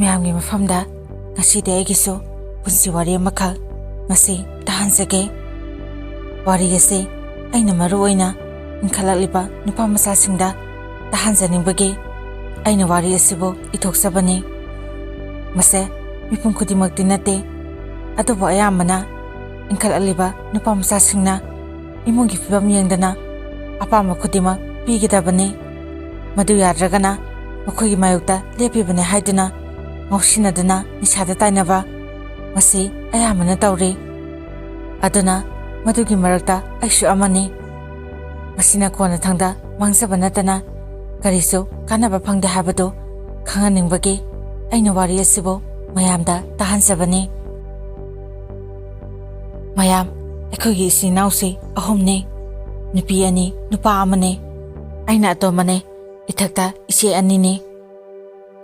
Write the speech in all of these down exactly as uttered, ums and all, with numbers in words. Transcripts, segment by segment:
ꯃꯌꯥꯝꯒꯤ ꯃꯐꯝꯗ ꯉꯁꯤꯗꯤ ꯑꯩꯒꯤꯁꯨ ꯄꯨꯟꯁꯤ ꯋꯥꯔꯤ ꯑꯃꯈꯛ ꯉꯁꯤ ꯇꯥꯍꯟꯖꯒꯦ꯫ ꯋꯥꯔꯤ ꯑꯁꯤ ꯑꯩꯅ ꯃꯔꯨ ꯑꯣꯏꯅ ꯏꯟꯈꯠꯂꯛꯂꯤꯕ ꯅꯨꯄꯥ ꯃꯆꯥꯁꯤꯡꯗ ꯇꯥꯍꯟꯖꯅꯤꯡꯕꯒꯤ ꯑꯩꯅ ꯋꯥꯔꯤ ꯑꯁꯤꯕꯨ ꯏꯊꯣꯛꯆꯕꯅꯤ꯫ ꯃꯁꯦ ꯃꯤꯄꯨꯝ ꯈꯨꯗꯤꯡꯃꯛꯇꯤ ꯅꯠꯇꯦ, ꯑꯗꯨꯕꯨ ꯑꯌꯥꯝꯕꯅ ꯏꯟꯈꯠꯂꯛꯂꯤꯕ ꯅꯨꯄꯥ ꯃꯆꯥꯁꯤꯡꯅ ꯏꯃꯨꯡꯒꯤ ꯐꯤꯕꯝ ꯌꯦꯡꯗꯅ ꯑꯄꯥꯝꯕ ꯈꯨꯗꯤꯡꯃꯛ ꯄꯤꯒꯗꯕꯅꯤ꯫ ꯃꯗꯨ ꯌꯥꯗ꯭ꯔꯒꯅ ꯃꯈꯣꯏꯒꯤ ꯃꯥꯌꯣꯛꯇ ꯂꯦꯞꯄꯤꯕꯅꯤ ꯍꯥꯏꯗꯨꯅ ꯉꯥꯎꯁꯤꯟꯅꯗꯨꯅ ꯅꯤꯁꯥꯗ ꯇꯥꯏꯅꯕ, ꯃꯁꯤ ꯑꯌꯥꯝꯕꯅ ꯇꯧꯔꯤ꯫ ꯑꯗꯨꯅ ꯃꯗꯨꯒꯤ ꯃꯔꯛꯇ ꯑꯩꯁꯨ ꯑꯃꯅꯤ꯫ ꯃꯁꯤꯅ ꯀꯣꯟꯅꯊꯪꯗ ꯃꯥꯡꯖꯕ ꯅꯠꯇꯅ ꯀꯔꯤꯁꯨ ꯀꯥꯟꯅꯕ ꯐꯪꯗꯦ ꯍꯥꯏꯕꯗꯨ ꯈꯪꯍꯟꯅꯤꯡꯕꯒꯤ ꯑꯩꯅ ꯋꯥꯔꯤ ꯑꯁꯤꯕꯨ ꯃꯌꯥꯝꯗ ꯇꯥꯍꯟꯖꯕꯅꯤ꯫ ꯃꯌꯥꯝ, ꯑꯩꯈꯣꯏꯒꯤ ꯏꯆꯤꯟ ꯏꯅꯥꯎꯁꯤ ꯑꯍꯨꯝꯅꯤ, ꯅꯨꯄꯤ ꯑꯅꯤ, ꯅꯨꯄꯥ ꯑꯃꯅꯤ꯫ ꯑꯩꯅ ꯑꯇꯣꯝꯕꯅꯤ, ꯏꯊꯛꯇ ꯏꯆꯦ ꯑꯅꯤꯅꯤ꯫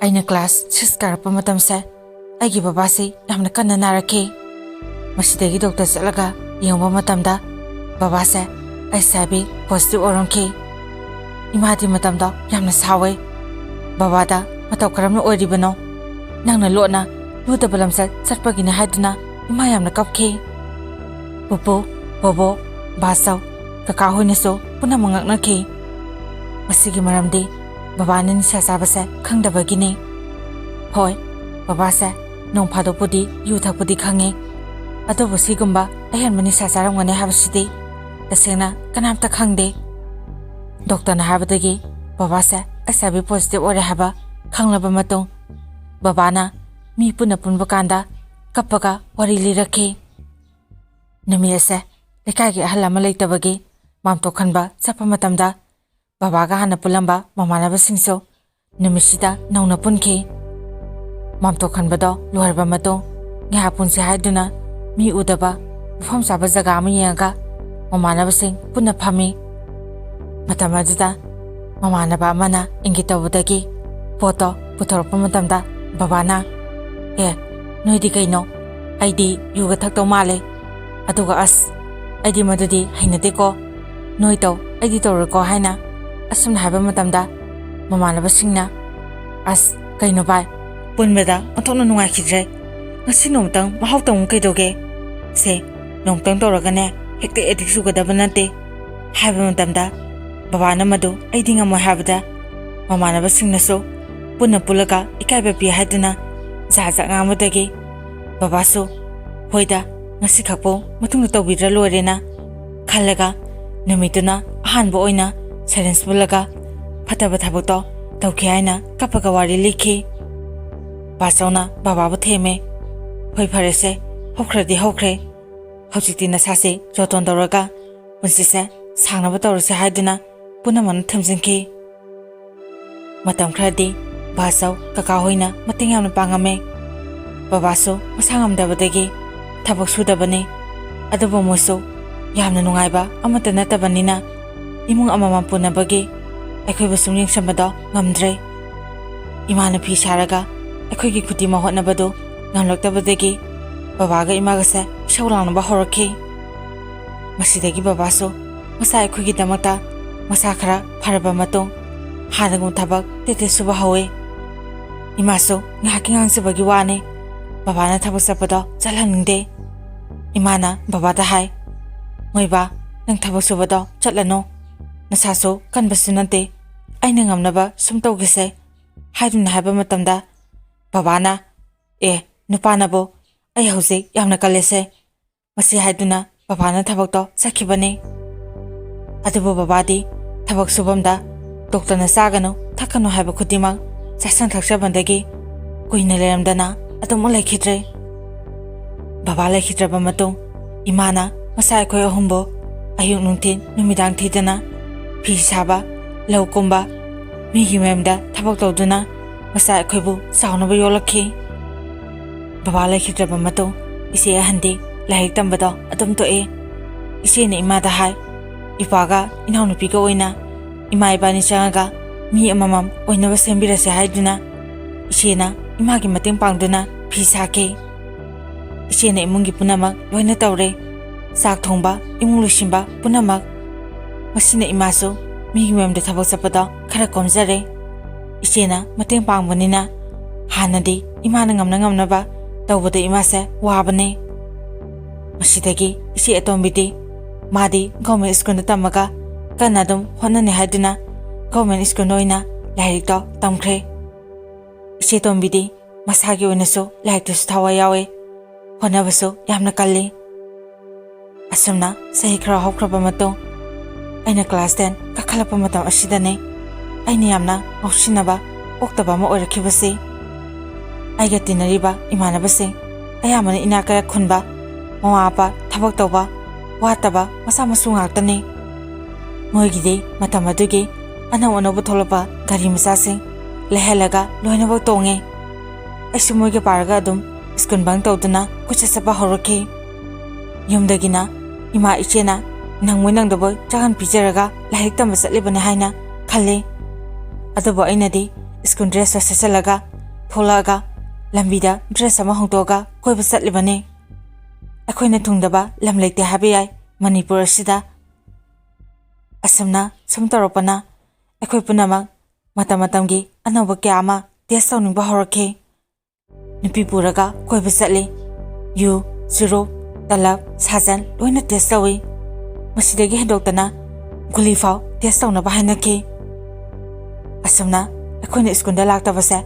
ꯑꯩꯅ ꯀ꯭ꯂꯥꯁ ꯁꯤꯛꯁ ꯀꯥꯔꯛꯄ ꯃꯇꯝꯁꯦ ꯑꯩꯒꯤ ꯕꯕꯥꯁꯤ ꯌꯥꯝꯅ ꯀꯟꯅ ꯅꯥꯔꯛꯈꯤ꯫ ꯃꯁꯤꯗꯒꯤ ꯗꯣꯛꯇꯔ ꯆꯠꯂꯒ ꯌꯦꯡꯕ ꯃꯇꯝꯗ ꯕꯕꯥꯁꯦ ꯑꯩꯆ ꯑꯥꯏ ꯚꯤ ꯄꯣꯖꯤꯇꯤꯚ ꯑꯣꯏꯔꯝꯈꯤ꯫ ꯏꯃꯥꯗꯤ ꯃꯇꯝꯗꯣ ꯌꯥꯝꯅ ꯁꯥꯎꯋꯦ꯫ "ꯕꯕꯥꯗ ꯃꯇꯧ ꯀꯔꯝꯅ ꯑꯣꯏꯔꯤꯕꯅꯣ? ꯅꯪꯅ ꯂꯣꯠꯅ ꯌꯨꯗꯕ ꯂꯝꯆꯠ ꯆꯠꯄꯒꯤꯅꯤ" ꯍꯥꯏꯗꯨꯅ ꯏꯃꯥ ꯌꯥꯝꯅ ꯀꯞꯈꯤ꯫ ꯄꯨꯄꯨ, ꯕꯣꯕꯣ, ꯕꯥꯆꯧ, ꯀꯀꯥ ꯍꯣꯏꯅꯁꯨ ꯄꯨꯝꯅꯃꯛ ꯉꯛꯅꯈꯤ꯫ ꯃꯁꯤꯒꯤ ꯃꯔꯝꯗꯤ ꯕꯕꯥꯅ ꯅꯤꯁꯥ ꯆꯥꯕꯁꯦ ꯈꯪꯗꯕꯒꯤꯅꯤ꯫ ꯍꯣꯏ, ꯕꯕꯥꯁꯦ ꯅꯣꯡ ꯐꯥꯗꯣꯛꯄꯨꯗꯤ ꯌꯨ ꯊꯛꯄꯗꯤ ꯈꯪꯉꯤ, ꯑꯗꯨꯕꯨ ꯁꯤꯒꯨꯝꯕ ꯑꯍꯦꯟꯕ ꯅꯤꯁꯥ ꯆꯥꯔꯝꯒꯅꯤ ꯍꯥꯏꯕꯁꯤꯗꯤ ꯇꯁꯦꯡꯅ ꯀꯅꯥꯝꯇ ꯈꯪꯗꯦ꯫ ꯗꯣꯛꯇꯔꯅ ꯍꯥꯏꯕꯗꯒꯤ ꯕꯕꯥꯁꯦ ꯑꯩꯆ ꯑꯥꯏ ꯚꯤ ꯄꯣꯖꯤꯇꯤꯚ ꯑꯣꯏꯔꯦ ꯍꯥꯏꯕ ꯈꯪꯂꯕ ꯃꯇꯨꯡ, ꯕꯕꯥꯅ ꯃꯤ ꯄꯨꯟꯅ ꯄꯨꯟꯕ ꯀꯥꯟꯗ ꯀꯞꯄꯒ ꯋꯥꯔꯤ ꯂꯤꯔꯛꯈꯤ꯫ ꯅꯨꯃꯤꯠ ꯑꯁꯦ ꯂꯩꯀꯥꯏꯒꯤ ꯑꯍꯜ ꯑꯃ ꯂꯩꯇꯕꯒꯤ ꯃꯥꯝꯇꯣꯛ ꯈꯟꯕ ꯆꯠꯄ ꯃꯇꯝꯗ, ꯕꯕꯥꯒ ꯍꯥꯟꯅ ꯄꯨꯜꯂꯝꯕ ꯃꯃꯥꯟꯅꯕꯁꯤꯡꯁꯨ ꯅꯨꯃꯤꯠꯁꯤꯗ ꯅꯧꯅ ꯄꯨꯟꯈꯤ꯫ ꯃꯥꯝꯇꯣꯛ ꯈꯟꯕꯗꯣ ꯂꯣꯏꯔꯕ ꯃꯇꯨꯡ, ꯉꯥꯏꯍꯥꯛ ꯄꯨꯟꯁꯤ ꯍꯥꯏꯗꯨꯅ ꯃꯤ ꯎꯗꯕ ꯃꯐꯝ ꯆꯥꯕ ꯖꯒꯥ ꯑꯃ ꯌꯦꯡꯉꯒ ꯃꯃꯥꯟꯅꯕꯁꯤꯡ ꯄꯨꯟꯅ ꯐꯝꯃꯤ꯫ ꯃꯇꯝ ꯑꯗꯨꯗ ꯃꯃꯥꯟꯅꯕ ꯑꯃꯅ ꯏꯪꯒꯤꯠ ꯇꯧꯕꯗꯒꯤ ꯄꯣꯠꯇꯣ ꯄꯨꯊꯣꯔꯛꯄ ꯃꯇꯝꯗ, ꯕꯕꯥꯅ, "ꯑꯦ, ꯅꯣꯏꯗꯤ ꯀꯩꯅꯣ? ꯑꯩꯗꯤ ꯌꯨꯒ ꯊꯛꯇꯧ ꯃꯥꯜꯂꯦ꯫ ꯑꯗꯨꯒ ꯑꯁ, ꯑꯩꯗꯤ ꯃꯗꯨꯗꯤ ꯍꯩꯅꯗꯦꯀꯣ꯫ ꯅꯣꯏ ꯇꯧ, ꯑꯩꯗꯤ ꯇꯧꯔꯣꯏꯀꯣ" ꯍꯥꯏꯅ ꯑꯁꯨꯝꯅ ꯍꯥꯏꯕ ꯃꯇꯝꯗ, ꯃꯃꯥꯟꯅꯕꯁꯤꯡꯅ, "ꯑꯁ, ꯀꯩꯅꯣ ꯚꯥꯏ, ꯄꯨꯟꯕꯗ ꯑꯣꯟꯊꯣꯛꯅ ꯅꯨꯡꯉꯥꯏꯈꯤꯗ꯭ꯔꯦ꯫ ꯉꯁꯤ ꯅꯣꯡꯃꯇꯪ ꯃꯍꯥꯎ ꯇꯪꯉꯨ ꯀꯩꯗꯧꯒꯦ? ꯁꯦ, ꯅꯣꯡꯃꯇꯪ ꯇꯧꯔꯒꯅꯦ ꯍꯦꯛꯇ ꯑꯦꯗꯤꯛ ꯆꯨꯒꯗꯕ ꯅꯠꯇꯦ" ꯍꯥꯏꯕ ꯃꯇꯝꯗ, ꯕꯕꯥꯅ ꯃꯗꯨ "ꯑꯩꯗꯤ ꯉꯝꯃꯣꯏ" ꯍꯥꯏꯕꯗ, ꯃꯃꯥꯟꯅꯕꯁꯤꯡꯅꯁꯨ ꯄꯨꯟꯅ ꯄꯨꯜꯂꯒ ꯏꯀꯥꯏꯕ ꯄꯤ ꯍꯥꯏꯗꯨꯅ ꯖꯥꯠ ꯖꯥꯠ ꯉꯥꯡꯕꯗꯒꯤ, ꯕꯕꯥꯁꯨ "ꯍꯣꯏꯗ, ꯉꯁꯤꯈꯛꯄꯨ, ꯃꯇꯨꯡꯗ ꯇꯧꯕꯤꯗ꯭ꯔ ꯂꯣꯏꯔꯦꯅ" ꯈꯜꯂꯒ, ꯅꯨꯃꯤꯠꯇꯨꯅ ꯑꯍꯥꯟꯕ ꯑꯣꯏꯅ ꯁꯦꯂꯦꯟꯁ ꯄꯨꯜꯂꯒ ꯐꯠꯇꯕ ꯊꯕꯛꯇꯣ ꯇꯧꯈꯤ ꯍꯥꯏꯅ ꯀꯞꯄꯒ ꯋꯥꯔꯤ ꯂꯤꯈꯤ꯫ ꯕꯥꯆꯧꯅ ꯕꯕꯥꯕꯨ ꯊꯦꯝꯃꯦ꯫ "ꯍꯣꯏ, ꯐꯔꯦꯁꯦ, ꯍꯧꯈ꯭ꯔꯗꯤ ꯍꯧꯈ꯭ꯔꯦ꯫ ꯍꯧꯖꯤꯛꯇꯤ ꯅꯁꯥꯁꯦ ꯖꯣꯇꯣꯟ ꯇꯧꯔꯒ ꯄꯨꯟꯁꯤꯁꯦ ꯁꯥꯡꯅꯕ ꯇꯧꯔꯁꯦ" ꯍꯥꯏꯗꯨꯅ ꯄꯨꯝꯅꯃꯛꯅ ꯊꯦꯝꯖꯤꯟꯈꯤ꯫ ꯃꯇꯝ ꯈꯔꯗꯤ ꯕꯥꯆꯧ ꯀꯀꯥ ꯍꯣꯏꯅ ꯃꯇꯦꯡ ꯌꯥꯝꯅ ꯄꯥꯡꯉꯝꯃꯦ꯫ ꯕꯕꯥꯁꯨ ꯃꯁꯥ ꯉꯝꯗꯕꯗꯒꯤ ꯊꯕꯛ ꯁꯨꯗꯕꯅꯤ꯫ ꯑꯗꯨꯕꯨ ꯃꯣꯏꯁꯨ ꯌꯥꯝꯅ ꯅꯨꯡꯉꯥꯏꯕ ꯑꯃꯠꯇ ꯅꯠꯇꯕꯅꯤꯅ, ꯏꯃꯨꯡ ꯑꯃꯃꯝ ꯄꯨꯅꯕꯒꯤ ꯑꯩꯈꯣꯏꯕꯨ ꯁꯨꯝ ꯌꯦꯡꯁꯤꯟꯕꯗꯣ ꯉꯝꯗ꯭ꯔꯦ꯫ ꯏꯃꯥꯅ ꯐꯤ ꯁꯥꯔꯒ ꯑꯩꯈꯣꯏꯒꯤ ꯈꯨꯗꯤꯡꯃꯛ ꯍꯣꯠꯅꯕꯗꯨ ꯉꯝꯂꯛꯇꯕꯗꯒꯤ, ꯕꯕꯥꯒ ꯏꯃꯥꯒꯁꯦ ꯏꯁꯧ ꯂꯥꯡꯅꯕ ꯍꯧꯔꯛꯈꯤ꯫ ꯃꯁꯤꯗꯒꯤ ꯕꯕꯥꯁꯨ ꯃꯁꯥ ꯑꯩꯈꯣꯏꯒꯤꯗꯃꯛꯇ ꯃꯁꯥ ꯈꯔ ꯐꯔꯕ ꯃꯇꯨꯡ, ꯍꯥꯟꯅꯒꯨꯝ ꯊꯕꯛ ꯇꯦꯠ ꯇꯦꯠ ꯁꯨꯕ ꯍꯧꯋꯦ꯫ ꯏꯃꯥꯁꯨ ꯉꯥꯏꯍꯥꯛꯀꯤ ꯉꯥꯡꯖꯕꯒꯤ ꯋꯥꯅꯤ, ꯕꯕꯥꯅ ꯊꯕꯛ ꯆꯠꯄꯗꯣ ꯆꯠꯍꯟꯅꯤꯡꯗꯦ꯫ ꯏꯃꯥꯅ ꯕꯕꯥꯗ ꯍꯥꯏ, "ꯃꯣꯏꯕꯥ, ꯅꯪ ꯊꯕꯛ ꯁꯨꯕꯗꯣ ꯆꯠꯂꯅꯨ, ꯅꯁꯥꯁꯨ ꯀꯟꯕꯁꯨ ꯅꯠꯇꯦ, ꯑꯩꯅ ꯉꯝꯅꯕ ꯁꯨꯝ ꯇꯧꯒꯦꯁꯦ" ꯍꯥꯏꯗꯨꯅ ꯍꯥꯏꯕ ꯃꯇꯝꯗ, ꯕꯕꯥꯅ, "ꯑꯦ, ꯅꯨꯄꯥꯅꯕꯨ ꯑꯩ ꯍꯧꯖꯤꯛ ꯌꯥꯝꯅ ꯀꯜꯂꯦꯁꯦ" ꯃꯁꯤ ꯍꯥꯏꯗꯨꯅ ꯕꯕꯥꯅ ꯊꯕꯛꯇꯣ ꯆꯠꯈꯤꯕꯅꯤ꯫ ꯑꯗꯨꯕꯨ ꯕꯕꯥꯗꯤ ꯊꯕꯛ ꯁꯨꯐꯝꯗ ꯗꯣꯛꯇꯔꯅ ꯆꯥꯒꯅꯨ, ꯊꯛꯀꯅꯨ ꯍꯥꯏꯕ ꯈꯨꯗꯤꯡꯃꯛ ꯆꯥꯁꯤꯟ ꯊꯛꯆꯕꯗꯒꯤ ꯀꯨꯏꯅ ꯂꯩꯔꯝꯗꯅ ꯑꯗꯨꯃꯛ ꯂꯩꯈꯤꯗ꯭ꯔꯦ꯫ ꯕꯕꯥ ꯂꯩꯈꯤꯗ꯭ꯔꯕ ꯃꯇꯨꯡ, ꯏꯃꯥꯅ ꯃꯆꯥ ꯑꯩꯈꯣꯏ ꯑꯍꯨꯝꯕꯨ ꯑꯌꯨꯛ, ꯅꯨꯡꯊꯤꯜ, ꯅꯨꯃꯤꯗꯥꯡ ꯊꯤꯗꯅ ꯐꯤ ꯁꯥꯕ, ꯂꯧ ꯀꯨꯝꯕ, ꯃꯤꯒꯤ ꯃꯌꯨꯝꯗ ꯊꯕꯛ ꯇꯧꯗꯨꯅ ꯃꯆꯥ ꯑꯩꯈꯣꯏꯕꯨ ꯆꯥꯎꯅꯕ ꯌꯣꯛꯂꯛꯈꯤ꯫ ꯕꯕꯥ ꯂꯩꯈꯤꯗ꯭ꯔꯕ ꯃꯇꯨꯡ, ꯏꯆꯦ ꯑꯍꯟꯗꯤ ꯂꯥꯏꯔꯤꯛ ꯇꯝꯕꯗꯣ ꯑꯗꯨꯝ ꯇꯣꯛꯑꯦ꯫ ꯏꯆꯦꯅ ꯏꯃꯥꯗ ꯍꯥꯏ, "ꯏꯄꯥꯒ ꯏꯅꯥꯎꯅꯨꯄꯤꯒ ꯑꯣꯏꯅ ꯏꯃꯥ ꯏꯕꯥꯅꯤ ꯆꯪꯉꯒ ꯃꯤ ꯑꯃꯃꯝ ꯑꯣꯏꯅꯕ ꯁꯦꯝꯕꯤꯔꯁꯦ" ꯍꯥꯏꯗꯨꯅ, ꯏꯆꯦꯅ ꯏꯃꯥꯒꯤ ꯃꯇꯦꯡ ꯄꯥꯡꯗꯨꯅ ꯐꯤ ꯁꯥꯈꯤ꯫ ꯏꯆꯦꯅ ꯏꯃꯨꯡꯒꯤ ꯄꯨꯝꯅꯃꯛ ꯂꯣꯏꯅ ꯇꯧꯔꯦ꯫ ꯆꯥꯛ ꯊꯣꯡꯕ, ꯏꯃꯨꯡ ꯂꯣꯏꯁꯤꯟꯕ ꯄꯨꯝꯅꯃꯛ꯫ ꯃꯁꯤꯅ ꯏꯃꯥꯁꯨ ꯃꯤꯒꯤ ꯃꯌꯨꯝꯗ ꯊꯕꯛ ꯆꯠꯄꯗꯣ ꯈꯔ ꯀꯣꯝꯖꯔꯦ꯫ ꯏꯆꯦꯅ ꯃꯇꯦꯡ ꯄꯥꯡꯕꯅꯤꯅ ꯍꯥꯟꯅꯗꯤ ꯏꯃꯥꯅ ꯉꯝꯅ ꯉꯝꯅꯕ ꯇꯧꯕꯗ ꯏꯃꯥꯁꯦ ꯋꯥꯕꯅꯦ꯫ ꯃꯁꯤꯗꯒꯤ ꯏꯆꯦ ꯑꯇꯣꯝꯕꯤꯗꯤ ꯃꯥꯗꯤ ꯒꯣꯔꯃꯦꯟ ꯁ꯭ꯀꯨꯜꯗ ꯇꯝꯃꯒ ꯀꯟꯅ ꯑꯗꯨꯝ ꯍꯣꯠꯅꯅꯤ ꯍꯥꯏꯗꯨꯅ ꯒꯣꯔꯃꯦꯟ ꯁ꯭ꯀꯨꯜꯗ ꯑꯣꯏꯅ ꯂꯥꯏꯔꯤꯛꯇꯣ ꯇꯝꯈ꯭ꯔꯦ꯫ ꯏꯆꯦ ꯇꯣꯝꯕꯤꯗꯤ ꯃꯁꯥꯒꯤ ꯑꯣꯏꯅꯁꯨ ꯂꯥꯏꯔꯤꯛꯇꯁꯨ ꯊꯋꯥꯏ ꯌꯥꯎꯋꯦ, ꯍꯣꯠꯅꯕꯁꯨ ꯌꯥꯝꯅ ꯀꯜꯂꯤ꯫ ꯑꯁꯨꯝꯅ ꯆꯍꯤ ꯈꯔ ꯍꯧꯈ꯭ꯔꯕ ꯃꯇꯨꯡ, ꯑꯩꯅ ꯀ꯭ꯂꯥꯁ ꯇꯦꯟ ꯀꯥꯈꯠꯂꯛꯄ ꯃꯇꯝ ꯑꯁꯤꯗꯅꯤ ꯑꯩꯅ ꯌꯥꯝꯅ ꯉꯥꯎꯁꯤꯟꯅꯕ ꯑꯣꯛꯇꯕ ꯑꯃ ꯑꯣꯏꯔꯛꯈꯤꯕꯁꯤ꯫ ꯑꯩꯒ ꯇꯤꯟꯅꯔꯤꯕ ꯏꯃꯥꯟꯅꯕꯁꯤꯡ ꯑꯌꯥꯝꯕꯅ ꯏꯅꯥꯛ ꯀꯩꯔꯥꯛ ꯈꯨꯟꯕ, ꯃꯃꯥ ꯃꯄꯥ ꯊꯕꯛ ꯇꯧꯕ, ꯋꯥꯠꯇꯕ ꯃꯆꯥ ꯃꯁꯨ ꯉꯥꯛꯇꯅꯤ꯫ ꯃꯣꯏꯒꯤꯗꯤ ꯃꯇꯝ ꯑꯗꯨꯒꯤ ꯑꯅꯧ ꯑꯅꯧꯕ ꯊꯣꯛꯂꯛꯄ ꯒꯥꯔꯤ ꯃꯆꯥꯁꯤꯡ ꯂꯩꯍꯜꯂꯒ ꯂꯣꯏꯅꯃꯛ ꯇꯣꯡꯉꯦ꯫ ꯑꯩꯁꯨ ꯃꯣꯏꯒ ꯄꯥꯔꯒ ꯑꯗꯨꯝ ꯁ꯭ꯀꯨꯜ ꯕꯪ ꯇꯧꯗꯨꯅ ꯀꯣꯏꯆꯠ ꯆꯠꯄ ꯍꯧꯔꯛꯈꯤ꯫ ꯌꯨꯝꯗꯒꯤꯅ ꯏꯃꯥ ꯏꯆꯦꯅ ꯅꯪꯕꯣꯏ ꯅꯪꯗꯕꯣꯏ ꯆꯥꯍꯟ ꯄꯤꯖꯔꯒ ꯂꯥꯏꯔꯤꯛ ꯇꯝꯕ ꯆꯠꯂꯤꯕꯅꯤ ꯍꯥꯏꯅ ꯈꯜꯂꯤ꯫ ꯑꯗꯨꯕꯨ ꯑꯩꯅꯗꯤ ꯁ꯭ꯀꯨꯜ ꯗ꯭ꯔꯦꯁꯇꯣ ꯁꯦꯠꯆꯜꯂꯒ ꯊꯣꯛꯂꯛꯑꯒ ꯂꯝꯕꯤꯗ ꯗ꯭ꯔꯦꯁ ꯑꯃ ꯍꯣꯡꯗꯣꯛꯑꯒ ꯀꯣꯏꯕ ꯆꯠꯂꯤꯕꯅꯤ꯫ ꯑꯩꯈꯣꯏꯅ ꯊꯨꯡꯗꯕ ꯂꯝ ꯂꯩꯇꯦ ꯍꯥꯏꯕ ꯌꯥꯏ ꯃꯅꯤꯄꯨꯔ ꯑꯁꯤꯗ꯫ ꯑꯁꯨꯝꯅ ꯁꯨꯝ ꯇꯧꯔꯛꯄꯅ ꯑꯩꯈꯣꯏ ꯄꯨꯝꯅꯃꯛ ꯃꯇꯝ ꯃꯇꯝꯒꯤ ꯑꯅꯧꯕ ꯀꯌꯥ ꯑꯃ ꯇꯦꯁ ꯇꯧꯅꯤꯡꯕ ꯍꯧꯔꯛꯈꯤ꯫ ꯅꯨꯄꯤ ꯄꯨꯔꯒ ꯀꯣꯏꯕ ꯆꯠꯂꯤ꯫ ꯌꯨ, ꯆꯨꯔꯨꯞ, ꯇꯂꯞ, ꯁꯥꯖꯟ ꯂꯣꯏꯅ ꯇꯦꯁ ꯇꯧꯏ꯫ ꯃꯁꯤꯗꯒꯤ ꯍꯦꯟꯗꯣꯛꯇꯅ ꯒꯨꯂꯤ ꯐꯥꯎ ꯇꯦꯁ ꯇꯧꯅꯕ ꯍꯥꯏꯅꯈꯤ꯫ ꯑꯁꯨꯝꯅ ꯑꯩꯈꯣꯏꯅ ꯁ꯭ꯀꯨꯜꯗ ꯂꯥꯛꯇꯕꯁꯦ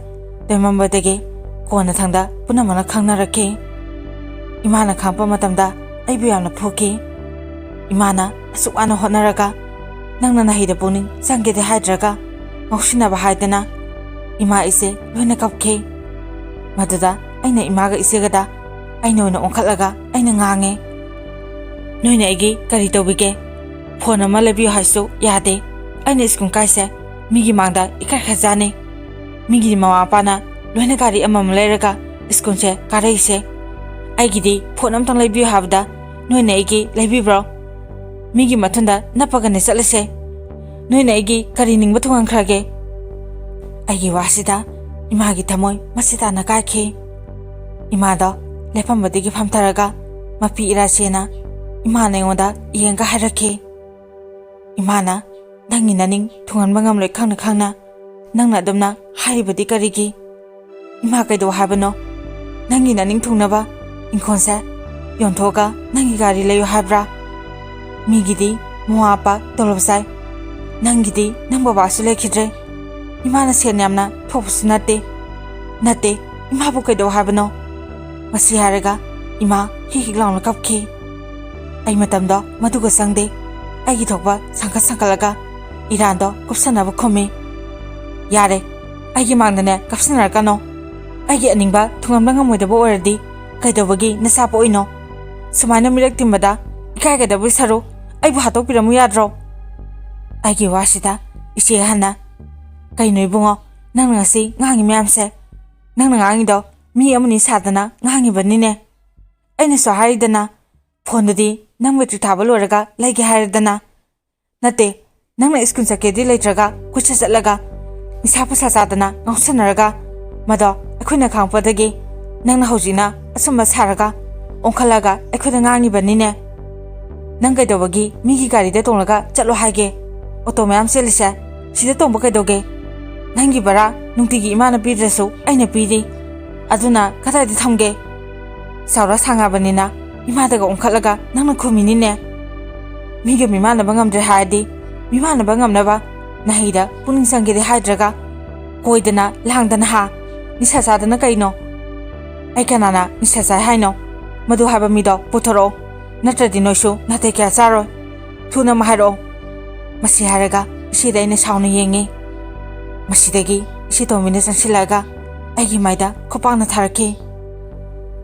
ꯇꯣꯏꯃꯝꯕꯗꯒꯤ ꯀꯣꯟꯅꯊꯪꯗ ꯄꯨꯝꯅꯃꯛꯅ ꯈꯪꯅꯔꯛꯈꯤ꯫ ꯏꯃꯥꯅ ꯈꯪꯉꯛꯄ ꯃꯇꯝꯗ ꯑꯩꯕꯨ ꯌꯥꯝꯅ ꯐꯨꯈꯤ꯫ ꯏꯃꯥꯅ ꯑꯁꯨꯛ ꯋꯥꯅ ꯍꯣꯠꯅꯔꯒ ꯅꯪꯅ ꯅꯍꯩꯗ ꯄꯨꯛꯅꯤꯡ ꯆꯪꯒꯦꯗꯤ ꯍꯥꯏꯗ꯭ꯔꯒ ꯉꯥꯎꯁꯤꯟꯅꯕ ꯍꯥꯏꯗꯅ ꯏꯃꯥ ꯏꯆꯦ ꯂꯣꯏꯅ ꯀꯞꯈꯤ꯫ ꯃꯗꯨꯗ ꯑꯩꯅ ꯏꯃꯥꯒ ꯏꯆꯦꯒꯗ ꯑꯩꯅ ꯑꯣꯏꯅ ꯑꯣꯟꯈꯠꯂꯒ ꯑꯩꯅ ꯉꯥꯡꯉꯦ, "ꯅꯣꯏꯅ ꯑꯩꯒꯤ ꯀꯔꯤ ꯇꯧꯕꯤꯒꯦ? ꯐꯣꯟ ꯑꯃ ꯂꯩꯕꯤꯌꯨ ꯍꯥꯏꯁꯨ ꯌꯥꯗꯦ꯫ ꯑꯩꯅ ꯁ꯭ꯀꯨꯜ ꯀꯥꯏꯁꯦ ꯃꯤꯒꯤ ꯃꯥꯡꯗ ꯏꯀꯥꯏ ꯈꯖꯥꯅꯤ꯫ ꯃꯤꯒꯤ ꯃꯃꯥ ꯃꯄꯥꯅ ꯂꯣꯏꯅ ꯒꯥꯔꯤ ꯑꯃꯃꯝ ꯂꯩꯔꯒ ꯁ꯭ꯀꯨꯜꯁꯦ ꯀꯥꯔꯛꯏꯁꯦ꯫ ꯑꯩꯒꯤꯗꯤ ꯐꯣꯟ ꯑꯝꯇꯪ ꯂꯩꯕꯤꯌꯨ ꯍꯥꯏꯕꯗ ꯅꯣꯏꯅ ꯑꯩꯒꯤ ꯂꯩꯕꯤꯕ꯭ꯔꯣ? ꯃꯤꯒꯤ ꯃꯊꯨꯟꯗ ꯅꯞꯄꯒꯅꯦ ꯆꯠꯂꯤꯁꯦ꯫ ꯅꯣꯏꯅ ꯑꯩꯒꯤ ꯀꯔꯤ ꯅꯤꯡꯕ ꯊꯨꯡꯍꯟꯈ꯭ꯔꯒꯦ?" ꯑꯩꯒꯤ ꯋꯥꯁꯤꯗ ꯏꯃꯥꯒꯤ ꯊꯃꯣꯏ ꯃꯁꯤ ꯇꯥꯅ ꯀꯥꯏꯈꯤ꯫ ꯏꯃꯥꯗꯣ ꯂꯦꯞꯐꯝꯕꯗꯒꯤ ꯐꯝꯊꯔꯒ ꯃꯄꯤ ꯏꯔꯥ ꯆꯦꯅ ꯏꯃꯥꯅ ꯑꯩꯉꯣꯟꯗ ꯌꯦꯡꯒ ꯍꯥꯏꯔꯛꯈꯤ, "ꯏꯃꯥꯅ ꯅꯪꯒꯤ ꯅꯅꯤꯡ ꯊꯨꯡꯍꯟꯕ ꯉꯝꯂꯣꯏ ꯈꯪꯅ ꯈꯪꯅ ꯅꯪꯅ ꯑꯗꯨꯝꯅ ꯍꯥꯏꯔꯤꯕꯗꯤ ꯀꯔꯤꯒꯤ?" "ꯏꯃꯥ, ꯀꯩꯗꯧ ꯍꯥꯏꯕꯅꯣ? ꯅꯪꯒꯤ ꯅꯅꯤꯡ ꯊꯨꯡꯅꯕ ꯏꯪꯈꯣꯜꯁꯦ ꯌꯣꯟꯊꯣꯛꯑꯒ ꯅꯪꯒꯤ ꯒꯥꯔꯤ ꯂꯩꯌꯨ ꯍꯥꯏꯕ꯭ꯔꯥ? ꯃꯤꯒꯤꯗꯤ ꯃꯃꯥ ꯃꯄꯥ ꯇꯣꯂꯣꯞ ꯆꯥꯏ, ꯅꯪꯒꯤꯗꯤ ꯅꯪ ꯕꯕꯥꯁꯨ ꯂꯩꯈꯤꯗ꯭ꯔꯦ, ꯏꯃꯥꯅ ꯁꯦꯟ ꯌꯥꯝꯅ ꯊꯣꯛꯄꯁꯨ ꯅꯠꯇꯦ꯫ ꯅꯠꯇꯦ, ꯏꯃꯥꯕꯨ ꯀꯩꯗꯧ ꯍꯥꯏꯕꯅꯣ?" ꯃꯁꯤ ꯍꯥꯏꯔꯒ ꯏꯃꯥ ꯍꯤꯛ ꯍꯤꯛ ꯂꯥꯎꯅ ꯀꯞꯈꯤ꯫ ꯑꯩ ꯃꯇꯝꯗꯣ ꯃꯗꯨꯒ ꯆꯪꯗꯦ꯫ ꯑꯩꯒꯤ ꯊꯣꯛꯄ ꯁꯪꯀꯠ ꯁꯪꯀꯠꯂꯒ ꯏꯔꯥꯟꯗꯣ ꯀꯨꯞꯁꯟꯅꯕ ꯈꯨꯝꯃꯤ꯫ "ꯌꯥꯔꯦ, ꯑꯩꯒꯤ ꯃꯥꯡꯗꯅꯦ ꯀꯞꯁꯟꯅꯔꯛꯀꯅꯣ꯫ ꯑꯩꯒꯤ ꯑꯅꯤꯡꯕ ꯊꯨꯡꯉꯝꯕ ꯉꯝꯃꯣꯏꯗꯕ ꯑꯣꯏꯔꯗꯤ ꯀꯩꯗꯧꯕꯒꯤ ꯅꯆꯥ ꯄꯣꯛꯏꯅꯣ? ꯁꯨꯃꯥꯏꯅ ꯃꯤꯔꯛ ꯇꯤꯟꯕꯗ ꯏꯀꯥꯏꯒꯗꯕꯒꯤ ꯁꯔꯨꯛ ꯑꯩꯕꯨ ꯍꯥꯠꯇꯣꯛꯄꯤꯔꯝꯃꯨ ꯌꯥꯗ꯭ꯔꯣ?" ꯑꯩꯒꯤ ꯋꯥꯁꯤꯗ ꯏꯆꯦ ꯑꯍꯟꯅ, "ꯀꯩꯅꯣ ꯏꯕꯨꯡꯉꯣ, ꯅꯪꯅ ꯉꯁꯤ ꯉꯥꯡꯉꯤ ꯃꯌꯥꯝꯁꯦ? ꯅꯪꯅ ꯉꯥꯡꯉꯤꯗꯣ ꯃꯤ ꯑꯃꯅꯤ ꯁꯥꯗꯅ ꯉꯥꯡꯉꯤꯕꯅꯤꯅꯦ꯫ ꯑꯩꯅꯁꯨ ꯍꯥꯏꯔꯤꯗꯅ, ꯐꯣꯟꯗꯨꯗꯤ ꯅꯪ ꯃꯦꯇ꯭ꯔꯤꯛ ꯊꯥꯕ ꯂꯣꯏꯔꯒ ꯂꯩꯒꯦ ꯍꯥꯏꯔꯗꯅ꯫ ꯅꯠꯇꯦ, ꯅꯪꯅ ꯁ꯭ꯀꯨꯜ ꯆꯠꯀꯦꯗꯤ ꯂꯩꯇ꯭ꯔꯒ ꯀꯣꯏꯆꯠ ꯆꯠꯂꯒ ꯅꯤꯁꯥ ꯄꯨꯁꯥ ꯆꯥꯗꯅ ꯉꯥꯎꯁꯟꯅꯔꯒ ꯃꯗꯣ ꯑꯩꯈꯣꯏꯅ ꯈꯪꯉꯛꯄꯗꯒꯤ ꯅꯪꯅ ꯍꯧꯖꯤꯛꯅ ꯑꯆꯨꯝꯕ ꯁꯥꯔꯒ ꯑꯣꯟꯈꯠꯂꯒ ꯑꯩꯈꯣꯏꯗ ꯉꯥꯡꯉꯤꯕꯅꯤꯅꯦ꯫ ꯅꯪ ꯀꯩꯗꯧꯕꯒꯤ ꯃꯤꯒꯤ ꯒꯥꯔꯤꯗ ꯇꯣꯡꯂꯒ ꯆꯠꯂꯣ ꯍꯥꯏꯒꯦ? ꯑꯣꯇꯣ ꯃꯌꯥꯝ ꯆꯦꯜꯂꯤꯁꯦ ꯁꯤꯗ ꯇꯣꯡꯕ ꯀꯩꯗꯧꯒꯦ? ꯅꯪꯒꯤ ꯚꯔꯥ ꯅꯨꯡꯇꯤꯒꯤ ꯏꯃꯥꯅ ꯄꯤꯗ꯭ꯔꯁꯨ ꯑꯩꯅ ꯄꯤꯔꯤ꯫ ꯑꯗꯨꯅ ꯀꯗꯥꯏꯗ ꯊꯝꯒꯦ? ꯆꯥꯎꯔ ꯁꯥꯡꯉꯕꯅꯤꯅ ꯏꯃꯥꯗꯒ ꯑꯣꯟꯈꯠꯂꯒ ꯅꯪꯅ ꯈꯨꯝꯃꯤꯅꯤꯅꯦ꯫ ꯃꯤꯒ ꯃꯤꯃꯥꯟꯅꯕ ꯉꯝꯗ꯭ꯔꯦ ꯍꯥꯏꯔꯗꯤ ꯃꯤꯃꯥꯟꯅꯕ ꯉꯝꯅꯕ ꯅꯍꯩꯗ ꯄꯨꯛꯅꯤꯡ ꯆꯪꯒꯦꯗꯤ ꯍꯥꯏꯗ꯭ꯔꯒ ꯀꯣꯏꯗꯅ ꯂꯥꯡꯗꯅ ꯍꯥ, ꯅꯤꯁꯥ ꯆꯥꯗꯅ ꯀꯩꯅꯣ?" "ꯑꯩ ꯀꯅꯥꯅ ꯅꯤꯁꯥ ꯆꯥꯏ ꯍꯥꯏꯅꯣ? ꯃꯗꯨ ꯍꯥꯏꯕ ꯃꯤꯗꯣ ꯄꯨꯊꯣꯔꯛꯑꯣ, ꯅꯠꯇ꯭ꯔꯗꯤ ꯅꯣꯏꯁꯨ ꯅꯥꯇꯩ ꯀꯌꯥ ꯆꯥꯔꯣꯏ꯫ ꯊꯨꯅ ꯑꯃ ꯍꯥꯏꯔꯛꯑꯣ꯫" ꯃꯁꯤ ꯍꯥꯏꯔꯒ ꯏꯆꯦꯗ ꯑꯩꯅ ꯁꯥꯎꯅ ꯌꯦꯡꯉꯤ꯫ ꯃꯁꯤꯗꯒꯤ ꯏꯆꯦ ꯇꯣꯝꯕꯤꯅ ꯆꯪꯁꯤꯜꯂꯛꯑꯒ ꯑꯩꯒꯤ ꯃꯥꯏꯗ ꯈꯨꯄꯥꯛꯅ ꯊꯥꯔꯛꯈꯤ꯫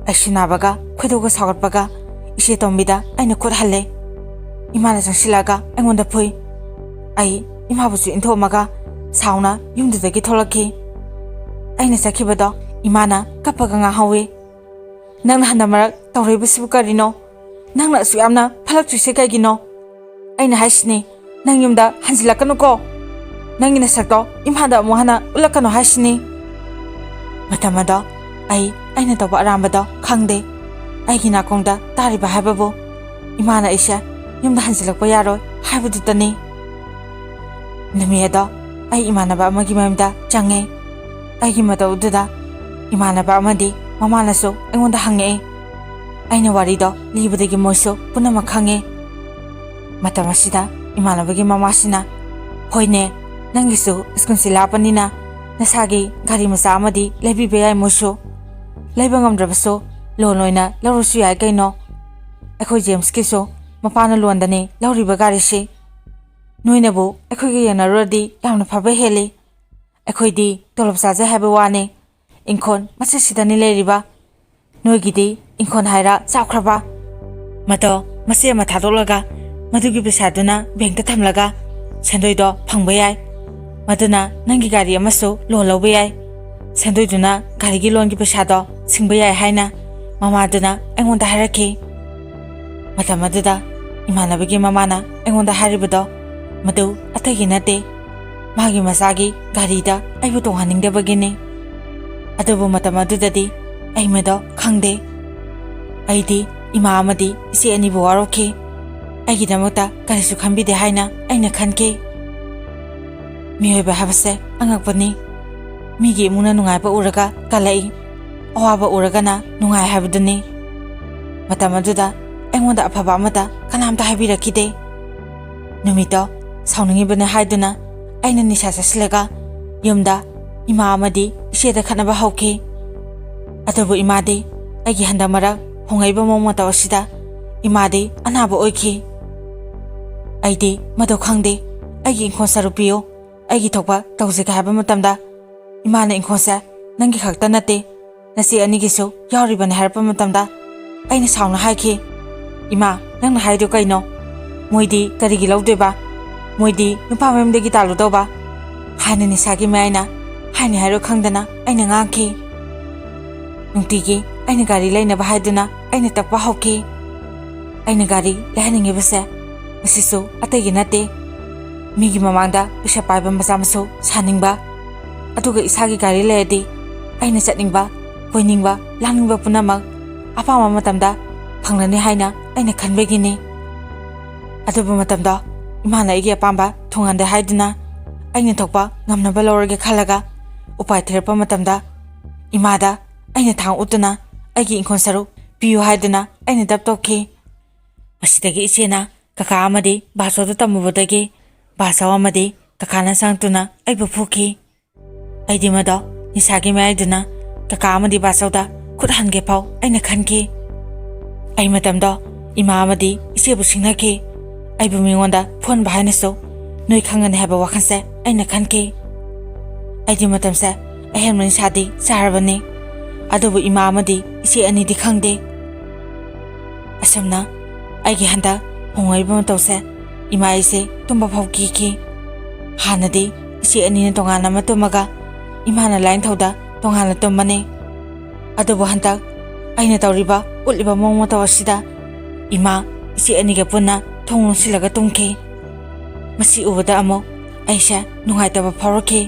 ꯑꯩꯁꯨ ꯅꯥꯕꯒ ꯈꯣꯏꯗꯧꯒ ꯁꯥꯎꯒꯠꯄꯒ ꯏꯆꯦ ꯇꯣꯝꯕꯤꯗ ꯑꯩꯅ ꯈꯨꯠ ꯍꯜꯂꯦ꯫ ꯏꯃꯥꯅ ꯆꯪꯁꯤꯜꯂꯛꯑꯒ ꯑꯩꯉꯣꯟꯗ ꯐꯨꯏ꯫ ꯑꯩ ꯏꯃꯥꯕꯨꯁꯨ ꯏꯟꯊꯣꯛꯑꯝꯃꯒ ꯁꯥꯎꯅ ꯌꯨꯝꯗꯨꯗꯒꯤ ꯊꯣꯛꯂꯛꯈꯤ꯫ ꯑꯩꯅ ꯆꯠꯈꯤꯕꯗꯣ ꯏꯃꯥꯅ ꯀꯞꯄꯒ ꯉꯥꯡꯍꯧꯋꯤ꯫ "ꯅꯪꯅ ꯍꯟꯗꯛ ꯃꯔꯛ ꯇꯧꯔꯛꯏꯕꯁꯤꯕꯨ ꯀꯔꯤꯅꯣ? ꯅꯪꯅ ꯑꯁꯨꯛ ꯌꯥꯝꯅ ꯐꯠꯂꯛꯇ꯭ꯔꯤꯁꯦ ꯀꯩꯒꯤꯅꯣ? ꯑꯩꯅ ꯍꯥꯏꯁꯤꯅꯤ, ꯅꯪ ꯌꯨꯝꯗ ꯍꯟꯖꯤꯜꯂꯛꯀꯅꯨꯀꯣ꯫ ꯅꯪꯒꯤ ꯅꯁꯛꯇꯣ ꯏꯝꯐꯥꯜꯗ ꯑꯃꯨꯛ ꯍꯟꯅ ꯎꯠꯂꯛꯀꯅꯨ ꯍꯥꯏꯁꯤꯅꯤ꯫" ꯃꯇꯝ ꯑꯗꯣ ꯑꯩ ꯑꯩꯅ ꯇꯧꯕ ꯑꯔꯥꯟꯕꯗꯣ ꯈꯪꯗꯦ꯫ ꯑꯩꯒꯤ ꯅꯥꯀꯣꯡꯗ ꯇꯥꯔꯤꯕ ꯍꯥꯏꯕꯕꯨ ꯏꯃꯥꯅ ꯑꯩꯁꯦ ꯌꯨꯝꯗ ꯍꯟꯖꯤꯜꯂꯛꯄ ꯌꯥꯔꯣꯏ ꯍꯥꯏꯕꯗꯨꯇꯅꯤ꯫ ꯅꯨꯃꯤꯠ ꯑꯗꯣ ꯑꯩ ꯏꯃꯥꯟꯅꯕ ꯑꯃꯒꯤ ꯃꯌꯨꯝꯗ ꯆꯪꯉꯦ꯫ ꯑꯩꯒꯤ ꯃꯇꯧ ꯑꯗꯨꯗ ꯏꯃꯥꯟꯅꯕ ꯑꯃꯗꯤ ꯃꯃꯥꯅꯁꯨ ꯑꯩꯉꯣꯟꯗ ꯍꯪꯉꯛꯏ꯫ ꯑꯩꯅ ꯋꯥꯔꯤꯗꯣ ꯂꯤꯕꯗꯒꯤ ꯃꯣꯏꯁꯨ ꯄꯨꯝꯅꯃꯛ ꯈꯪꯉꯤ꯫ ꯃꯇꯝ ꯑꯁꯤꯗ ꯏꯃꯥꯟꯅꯕꯒꯤ ꯃꯃꯥꯁꯤꯅ, "ꯍꯣꯏꯅꯦ, ꯅꯪꯒꯤꯁꯨ ꯁ꯭ꯀꯨꯜꯁꯤ ꯂꯥꯞꯄꯅꯤꯅ ꯅꯁꯥꯒꯤ ꯒꯥꯔꯤ ꯃꯆꯥ ꯑꯃꯗꯤ ꯂꯩꯕꯤꯕ ꯌꯥꯏ ꯃꯣꯏꯁꯨ꯫ ꯂꯩꯕ ꯉꯝꯗ꯭ꯔꯕꯁꯨ ꯂꯣꯟ ꯑꯣꯏꯅ ꯂꯧꯔꯁꯨ ꯌꯥꯏ ꯀꯩꯅꯣ꯫ ꯑꯩꯈꯣꯏ ꯖꯦꯝꯁꯀꯤꯁꯨ ꯃꯄꯥꯅ ꯂꯣꯟꯗꯅꯤ ꯂꯧꯔꯤꯕ ꯒꯥꯔꯤꯁꯤ꯫ ꯅꯣꯏꯅꯕꯨ ꯑꯩꯈꯣꯏꯒ ꯌꯦꯡꯅꯔꯨꯔꯗꯤ ꯌꯥꯝꯅ ꯐꯕ ꯍꯦꯜꯂꯤ꯫ ꯑꯩꯈꯣꯏꯗꯤ ꯇꯣꯂꯣꯞ ꯆꯥꯖꯩ ꯍꯥꯏꯕ ꯋꯥꯅꯤ, ꯏꯪꯈꯣꯜ ꯃꯆꯦꯠꯁꯤꯗꯅꯤ ꯂꯩꯔꯤꯕ꯫ ꯅꯣꯏꯒꯤꯗꯤ ꯏꯪꯈꯣꯜ ꯍꯥꯏꯔ ꯆꯥꯎꯈ꯭ꯔꯕ꯫ ꯃꯗꯣ ꯃꯆꯦ ꯑꯃ ꯊꯥꯗꯣꯛꯂꯒ ꯃꯗꯨꯒꯤ ꯄꯩꯁꯥꯗꯨꯅ ꯕꯦꯡꯛꯇ ꯊꯝꯂꯒ ꯁꯦꯟꯗꯣꯏꯗꯣ ꯐꯪꯕ ꯌꯥꯏ꯫ ꯃꯗꯨꯅ ꯅꯪꯒꯤ ꯒꯥꯔꯤ ꯑꯃꯁꯨ ꯂꯣꯟ ꯂꯧꯕ ꯌꯥꯏ꯫ ꯁꯦꯟꯗꯣꯏꯗꯨꯅ ꯒꯥꯔꯤꯒꯤ ꯂꯣꯟꯒꯤ ꯄꯩꯁꯥꯗꯣ ꯁꯤꯡꯕ ꯌꯥꯏ" ꯍꯥꯏꯅ ꯃꯃꯥꯗꯨꯅ ꯑꯩꯉꯣꯟꯗ ꯍꯥꯏꯔꯛꯈꯤ꯫ ꯃꯇꯝ ꯑꯗꯨꯗ ꯏꯃꯥꯟꯅꯕꯒꯤ ꯃꯃꯥꯅ ꯑꯩꯉꯣꯟꯗ ꯍꯥꯏꯔꯤꯕꯗꯣ ꯃꯗꯨ ꯑꯇꯩꯒꯤ ꯅꯠꯇꯦ, ꯃꯥꯒꯤ ꯃꯆꯥꯒꯤ ꯒꯥꯔꯤꯗ ꯑꯩꯕꯨ ꯇꯣꯡꯍꯟꯅꯤꯡꯗꯕꯒꯤꯅꯤ꯫ ꯑꯗꯨꯕꯨ ꯃꯇꯝ ꯑꯗꯨꯗꯗꯤ ꯑꯩ ꯃꯗꯣ ꯈꯪꯗꯦ꯫ ꯑꯩꯗꯤ ꯏꯃꯥ ꯑꯃꯗꯤ ꯏꯆꯦ ꯑꯅꯤꯕꯨ ꯋꯥꯔꯧꯈꯤ꯫ ꯑꯩꯒꯤꯗꯃꯛꯇ ꯀꯔꯤꯁꯨ ꯈꯟꯕꯤꯗꯦ ꯍꯥꯏꯅ ꯑꯩꯅ ꯈꯟꯈꯤ꯫ ꯃꯤꯑꯣꯏꯕ ꯍꯥꯏꯕꯁꯦ ꯑꯉꯛꯄꯅꯤ꯫ ꯃꯤꯒꯤ ꯏꯃꯨꯡꯅ ꯅꯨꯡꯉꯥꯏꯕ ꯎꯔꯒ ꯀꯜꯂꯛꯏ, ꯑꯋꯥꯕ ꯎꯔꯒꯅ ꯅꯨꯡꯉꯥꯏ ꯍꯥꯏꯕꯗꯨꯅꯤ꯫ ꯃꯇꯝ ꯑꯗꯨꯗ ꯑꯩꯉꯣꯟꯗ ꯑꯐꯕ ꯑꯃꯠꯇ ꯀꯅꯥꯝꯇ ꯍꯥꯏꯕꯤꯔꯛꯈꯤꯗꯦ꯫ ꯅꯨꯃꯤꯠꯇꯣ ꯁꯥꯎꯅꯤꯡꯉꯤꯕꯅꯦ ꯍꯥꯏꯗꯨꯅ ꯑꯩꯅ ꯅꯤꯁꯥ ꯆꯥꯁꯤꯜꯂꯒ ꯌꯨꯝꯗ ꯏꯃꯥ ꯑꯃꯗꯤ ꯏꯆꯦꯗ ꯈꯠꯅꯕ ꯍꯧꯈꯤ꯫ ꯑꯗꯨꯕꯨ ꯏꯃꯥꯗꯤ ꯑꯩꯒꯤ ꯍꯟꯗꯛ ꯃꯔꯛ ꯍꯣꯡꯂꯛꯏꯕ ꯃꯑꯣꯡ ꯃꯇꯧ ꯑꯁꯤꯗ ꯏꯃꯥꯗꯤ ꯑꯅꯥꯕ ꯑꯣꯏꯈꯤ꯫ ꯑꯩꯗꯤ ꯃꯗꯨ ꯈꯪꯗꯦ꯫ ꯑꯩꯒꯤ ꯏꯪꯈꯣꯜ ꯁꯔꯨꯛ ꯄꯤꯌꯨ, ꯑꯩꯒꯤ ꯊꯣꯛꯄ ꯇꯧꯖꯒꯦ ꯍꯥꯏꯕ ꯃꯇꯝꯗ ꯏꯃꯥꯅ ꯏꯪꯈꯣꯜꯁꯦ ꯅꯪꯒꯤ ꯈꯛꯇ ꯅꯠꯇꯦ, ꯅꯆꯦ ꯑꯅꯤꯒꯤꯁꯨ ꯌꯥꯎꯔꯤꯕꯅꯤ ꯍꯥꯏꯔꯛꯄ ꯃꯇꯝꯗ ꯑꯩꯅ ꯁꯥꯎꯅ ꯍꯥꯏꯈꯤ, "ꯏꯃꯥ, ꯅꯪꯅ ꯍꯥꯏꯗꯣ ꯀꯩꯅꯣ? ꯃꯣꯏꯗꯤ ꯀꯔꯤꯒꯤ ꯂꯧꯗꯣꯏꯕ? ꯃꯣꯏꯗꯤ ꯅꯨꯄꯥ ꯃꯌꯨꯝꯗꯒꯤ ꯇꯥꯜꯂꯨꯗꯧꯕ?" ꯍꯥꯏꯅ ꯅꯤꯁꯥꯒꯤ ꯃꯌꯥꯏꯅ ꯍꯥꯏꯅꯤ ꯍꯥꯏꯔꯣ ꯈꯪꯗꯅ ꯑꯩꯅ ꯉꯥꯡꯈꯤ꯫ ꯅꯨꯡꯇꯤꯒꯤ ꯑꯩꯅ ꯒꯥꯔꯤ ꯂꯩꯅꯕ ꯍꯥꯏꯗꯨꯅ ꯑꯩꯅ ꯇꯛꯄ ꯍꯧꯈꯤ꯫ ꯑꯩꯅ ꯒꯥꯔꯤ ꯂꯩꯍꯟꯅꯤꯡꯉꯤꯕꯁꯦ ꯃꯁꯤꯁꯨ ꯑꯇꯩꯒꯤ ꯅꯠꯇꯦ, ꯃꯤꯒꯤ ꯃꯃꯥꯡꯗ ꯄꯩꯁꯥ ꯄꯥꯏꯕ ꯃꯆꯥ ꯃꯁꯨ ꯁꯥꯅꯤꯡꯕ, ꯑꯗꯨꯒ ꯏꯁꯥꯒꯤ ꯒꯥꯔꯤ ꯂꯩꯔꯗꯤ ꯑꯩꯅ ꯆꯠꯅꯤꯡꯕ, ꯀꯣꯏꯅꯤꯡꯕ, ꯂꯥꯡꯅꯤꯡꯕ ꯄꯨꯝꯅꯃꯛ ꯑꯄꯥꯝꯕ ꯃꯇꯝꯗ ꯐꯪꯂꯅꯤ ꯍꯥꯏꯅ ꯑꯩꯅ ꯈꯟꯕꯒꯤꯅꯤ꯫ ꯑꯗꯨꯕꯨ ꯃꯇꯝꯗꯣ ꯏꯃꯥꯅ ꯑꯩꯒꯤ ꯑꯄꯥꯝꯕ ꯊꯨꯡꯍꯟꯗꯦ ꯍꯥꯏꯗꯨꯅ ꯑꯩꯅ ꯊꯣꯛꯄ ꯉꯝꯅꯕ ꯂꯧꯔꯒꯦ ꯈꯜꯂꯒ ꯎꯄꯥꯏ ꯊꯤꯔꯛꯄ ꯃꯇꯝꯗ ꯏꯃꯥꯗ ꯑꯩꯅ ꯊꯥꯡ ꯎꯠꯇꯨꯅ ꯑꯩꯒꯤ ꯏꯪꯈꯣꯜ ꯁꯔꯨꯛ ꯄꯤꯌꯨ ꯍꯥꯏꯗꯨꯅ ꯑꯩꯅ ꯗꯞ ꯇꯧꯈꯤ꯫ ꯃꯁꯤꯗꯒꯤ ꯏꯆꯦꯅ ꯀꯀꯥ ꯑꯃꯗꯤ ꯕꯥꯆꯧꯗ ꯇꯝꯃꯨꯕꯗꯒꯤ ꯕꯥꯆꯧ ꯑꯃꯗꯤ ꯀꯀꯥꯅ ꯆꯪꯉꯛꯇꯨꯅ ꯑꯩꯕꯨ ꯐꯨꯈꯤ꯫ ꯑꯩꯗꯤ ꯃꯗꯣ ꯅꯤꯁꯥꯒꯤ ꯃꯌꯥꯏꯗꯨꯅ ꯀꯀꯥ ꯑꯃꯗꯤ ꯕꯥꯆꯧꯗ ꯈꯨꯠ ꯍꯟꯒꯦ ꯐꯥꯎ ꯑꯩꯅ ꯈꯟꯈꯤ꯫ ꯑꯩ ꯃꯇꯝꯗꯣ ꯏꯃꯥ ꯑꯃꯗꯤ ꯏꯆꯦꯕꯨ ꯁꯤꯡꯅꯈꯤ꯫ ꯑꯩꯕꯨ ꯃꯤꯉꯣꯟꯗ ꯐꯨꯍꯟꯕ ꯍꯥꯏꯅꯁꯨ ꯅꯣꯏ ꯈꯪꯒꯅꯤ ꯍꯥꯏꯕ ꯋꯥꯈꯜꯁꯦ ꯑꯩꯅ ꯈꯟꯈꯤ꯫ ꯑꯩꯗꯤ ꯃꯇꯝꯁꯦ ꯑꯍꯦꯟꯕ ꯅꯤꯁꯥꯗꯤ ꯆꯥꯔꯕꯅꯤ, ꯑꯗꯨꯕꯨ ꯏꯃꯥ ꯑꯃꯗꯤ ꯏꯆꯦ ꯑꯅꯤꯗꯤ ꯈꯪꯗꯦ꯫ ꯑꯁꯨꯝꯅ ꯑꯩꯒꯤ ꯍꯟꯗꯛ ꯍꯣꯡꯂꯛꯏꯕ ꯃꯇꯧꯁꯦ ꯏꯃꯥ ꯑꯩꯁꯦ ꯇꯨꯝꯕ ꯐꯥꯎ ꯀꯤꯈꯤ꯫ ꯍꯥꯟꯅꯗꯤ ꯏꯆꯦ ꯑꯅꯤꯅ ꯇꯣꯉꯥꯟꯅ ꯑꯃ ꯇꯨꯝꯃꯒ ꯏꯃꯥꯅ ꯂꯥꯏꯅꯤꯡꯊꯧꯗ ꯇꯣꯉꯥꯟꯅ ꯇꯨꯝꯕꯅꯤ꯫ ꯑꯗꯨꯕꯨ ꯍꯟꯗꯛ ꯑꯩꯅ ꯇꯧꯔꯤꯕ, ꯎꯠꯂꯤꯕ ꯃꯑꯣꯡ ꯃꯇꯧ ꯑꯁꯤꯗ ꯏꯃꯥ ꯏꯆꯦ ꯑꯅꯤꯒ ꯄꯨꯟꯅ ꯊꯣꯡ ꯂꯣꯟꯁꯤꯜꯂꯒ ꯇꯨꯝꯈꯤ꯫ ꯃꯁꯤ ꯎꯕꯗ ꯑꯃꯨꯛ ꯑꯩꯁꯦ ꯅꯨꯡꯉꯥꯏꯇꯕ ꯐꯥꯎꯔꯛꯈꯤ꯫